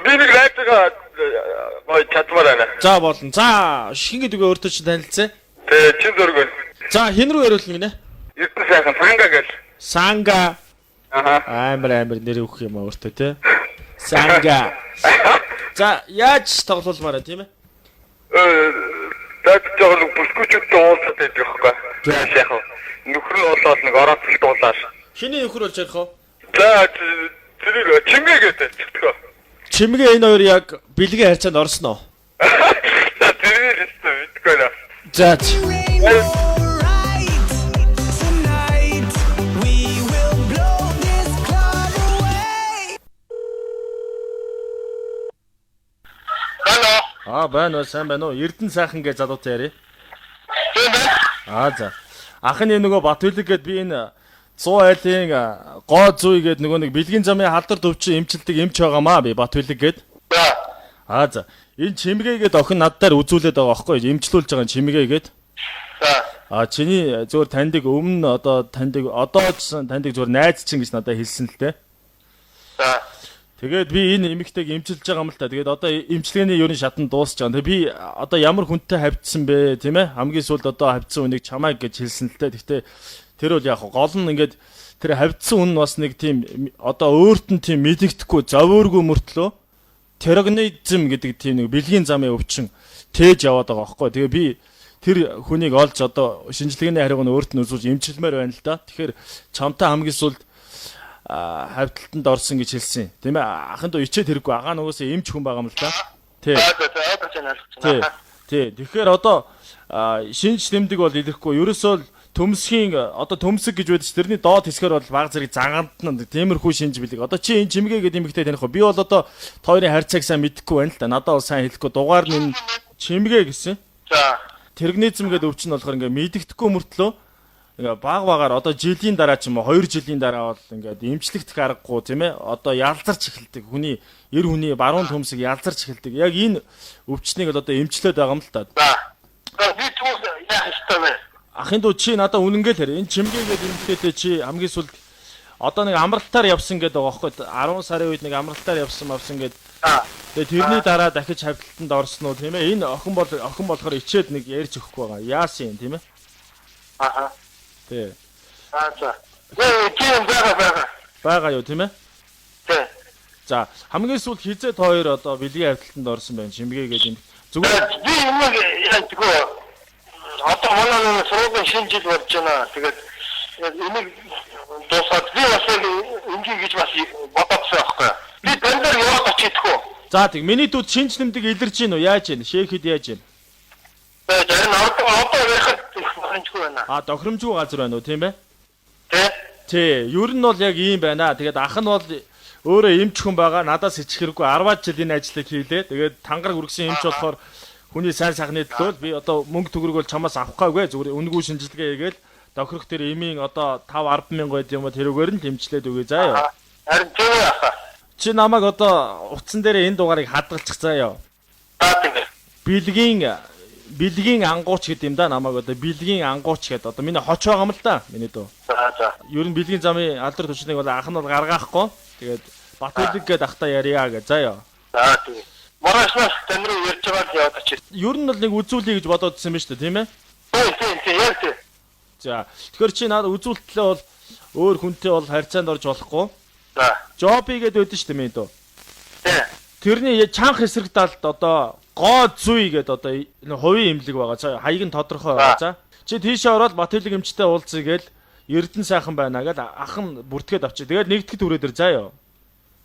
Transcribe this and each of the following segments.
Би нэг радиога гоё чадмаар байна. За болно. За хин гэдэг вэ өөртөө чи танилцээ. Тэгээ чин зураг байна. За хин рүү яриулна гинэ? Эрдэнэ сайхан санга гэл. Санга. Аха. Амар нэр өгөх юм а өөртөө те. Санга. За яаж тоглуулмаар байна тийм ээ? За жоохон бүсгүүчүүдтэй уулзаад байдаг байхгүй. Сайхан. Нөхөр нь болоод нэг орооцолтуулаад. Хиний нөхөр болж ярих вэ? За тэрийг чимгээ гэдэг чөтгөө. Чимгээ энэ хоёр яг бэлгийн харьцаанд орсон уу? За тэрийг л өстө мэдгүй нэ. За. Alright, tonight we will blow this club away. Алло. Аа байна уу сайн байна уу? Эрдэнэ сайхан гэж залуутай ярив. Тийм байна. Аа за. Ахын нөгөө Батүлэг гээд би энэ 100 айлын гоо зүй гээд нөгөө нэг бэлгийн замын халдвар төвчин эмчилдэг эмч байгаамаа би Батүлэг гээд. За. Аа за. Энэ чимгээ гээд охин над дээр үзүүлээд байгаа байхгүй юу? Эмчлүүлж байгаа чимгээ гээд. За. А чиний зөвөр таньдаг өмнө одоо таньдаг одоо ч таньдаг зөвөр найз чинь гэж надад хэлсэн л дээ. За. Тэгээд би энэ эмэгтэйг эмчилж байгаа юм л та. Тэгээд одоо эмчилгээний ерөн шатан дуусч байгаа. Тэгээд би одоо ямар хүнтэй хавьдсан бэ, тийм ээ? Хамгийн сүүлд одоо хавьдсан хүнийг чамайг гэж хэлсэн л дээ. Гэхдээ тэр бол яг гол нь ингээд тэр хавьдсан хүн нь бас нэг тийм одоо өөрт нь тийм мэдэгдэхгүй, зовооргүй мөртлөө терроризм гэдэг тийм нэг бэлгийн замын өвчин тээж яваад байгаа байхгүй. Тэгээ би тэр хүнийг олж одоо шинжилгээний хариуг нь өөрт нь үзүүлж эмчилмээр байна л да. Тэгэхээр чамтай хамгийн сүүлд хавьталтанд орсон гэж хэлсэн. Тийм ээ. Ахын дүү ичээд хэрэггүй. Агаа нугасаа эмч хүн байгаа юм л да. Тий. За за ойлгож байна ойлгож Тий. байна. Тий. Тэгэхээр одоо шинж тэмдэг бол илэрхгүй. Ерөөсөө л төмсгийн одоо төмсөг гэж байдаг ч тэрний доод хэсгээр бол баг зэрэг загандна. Тиймэрхүү шинж бэлэг. Одоо чи энэ чимгээ гэдэг эмэгтэй таних уу? Би бол одоо та хоёрын харьцааг сайн мэдэхгүй байна л да. Надад бол сайн хэлэхгүй. Дугаар нь энэ чимгээ гэсэн. За. Тэргнизм гэдэг өвчин нь болохоор ингээ мэдэгдэхгүй мөртлөө ингээ баг багаар одоо жилийн дараа ч юм уу 2 жилийн дараа бол ингээд эмчлэгдэх аргагүй тийм ээ одоо ялзарч эхэлдэг хүний эр хүний баруун төмсөг ялзарч эхэлдэг яг энэ өвчнийг бол одоо эмчлээд байгаа юм л та. За. За би түүх яах ёстой вэ? Ахын дүү чи надаа үнэнгээл хэрэг энэ чимгээгээд эмэгтэйтэй чи хамгийн сүүлд одоо нэг амралтаар явсан гэдэг байгаа байхгүй 10 сарын үед нэг амралтаар явсан авсан гэдэг. За. Тэгээ тэрний дараа дахиж хавьталтанд орсон уу тийм ээ энэ охин бол охин болохоор ичээд нэг ярьж өгөхгүй байгаа яасан юм тийм ээ Аха. тий За за. Ээ тийм байгаа байгаа. байгаа юу тийм ээ Тий. За хамгийн сүүлд хизээ та хоёр одоо бэлгийн хавьталтанд орсон байна чимгээ гэдэг юм. Зүгээр Би юмыг яадгүй. Одоо манай нэг сургуулийн шинэ жил болж байна. Тэгээд энийг дуусгаад би бас яг ингээ гэж бас бодоодсон байхгүй. Би дандаа яваад очиж идэхүү. За тэг миний дүүд шинж тэмдэг илэрч гин үү яаж гин шээхэд яаж гин. Тэгээд харин одоо ярихад их боломжгүй байна. А дохромжгүй газар байна уу тийм ээ? Тэ? Тий, ер нь бол яг ийм байна. Тэгээд ах нь бол өөрөө эмч хүн байгаа. Надаас ичих хэрэггүй 10 жил энэ ажлыг хийлээ. Тэгээд тангараг үргэсэн эмч болохоор хүний сайн сайхны төлөө би одоо мөнгө төгрөг бол чамаас авах гаагүй. Зүгээр үнэгүй шинжилгээ хийгээл тохирох тэр эмийн одоо 5 10 мянга байд юм уу тэрүүгээр нь хэмжлээд өгье заа юу. Харин тийм ээ ахаа. Чи намайг одоо утсан дээр энэ дугаарыг хадгалчих заа юу. За тийм. Бэлгийн ангууч гэдэг юм да намайг одоо бэлгийн ангууч гэдэг одоо миний хоч байгаа юм л да миний дөө. За за. Ер нь бэлгийн замын алдар түвшнийг бол ах нь бол гаргаахгүй. Тэгээд Батүлэг гээд ахта ярья гэж заа юу. За тийм. Маргаашнаас тань руу ярьж байгаа л яваад очив. Ер нь бол нэг үзүүлье гэж бодоодсэн юм шүү дээ тийм ээ. Тийм тийм тийм яг тийм. За тэгэхээр чи надад үзүүлэлтлээ бол өөр хүнтэй бол харьцаанд орж болохгүй. За. Жоби гэдэг байдсан шүү дээ миний дөө. Тийм. Тэрний чанх эсрэг талд одоо гоо зүй гэдэг одоо энэ хувийн имлэг байгаа. За хаяг нь тодорхой байгаа. За чи тийшээ ороод Батүлэг эмчтэй уулзъя гээл Эрдэнэ сайхан байна гэл ах нь бүртгээд авчи. Тэгээд нэгтгэд хүрээд ир заа юу.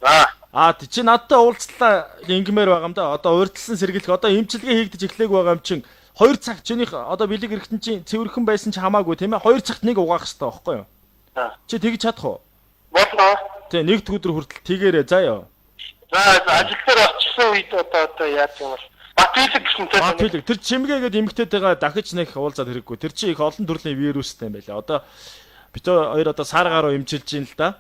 За. А тий чи надтай уулзлаа ингэмээр байгаа юм да. Одоо урьдчилан сэргийлэх одоо эмчилгээ хийгдэж эхлэег байгаа юм чин 2 цаг чинийх одоо бэлэг эргэтэн чинь цэвэрхэн байсан ч хамаагүй тийм ээ. 2 цагт нэг угаах хэрэгтэй байхгүй юу? За. Чи тэгж чадах уу? Болно. Тий нэгд өдөр хүртэл тэгээрээ заа юу. За ажил дээр очсон үед одоо яаж юм бол Батүлэг гэсэн тийм. Батүлэг тэр чимгээ гэдэг эмэгтэйтэйгээ дахиж нэг уулзаад хэрэггүй. Тэр чи их олон төрлийн вирустай юм байлаа. Одоо бид хоёр одоо сар гаруй эмчилж гин л да.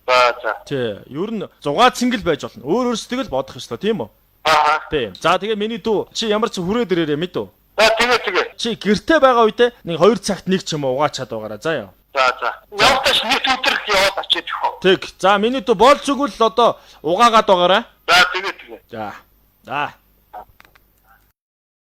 За за. Тий. Ер нь зугаа цэнгэл байж болно. Өөр өөрсдөө л бодох ёстой тийм үү? Аа. Тий. За тэгээ миний дүү чи ямар ч хүрээд ирээрээ мэд үү? За тэгээ тэгээ. Чи гэрте байгаа үедээ нэг 2 цагт нэг ч юм уу угаачаад байгаараа заа юу. За за. Явташ нэг өдөр л яваад очиж өгөө. Тэг. За миний дүү болж өгвөл одоо угаагаад байгаараа. За тэгээ. Тэгээ. За. За.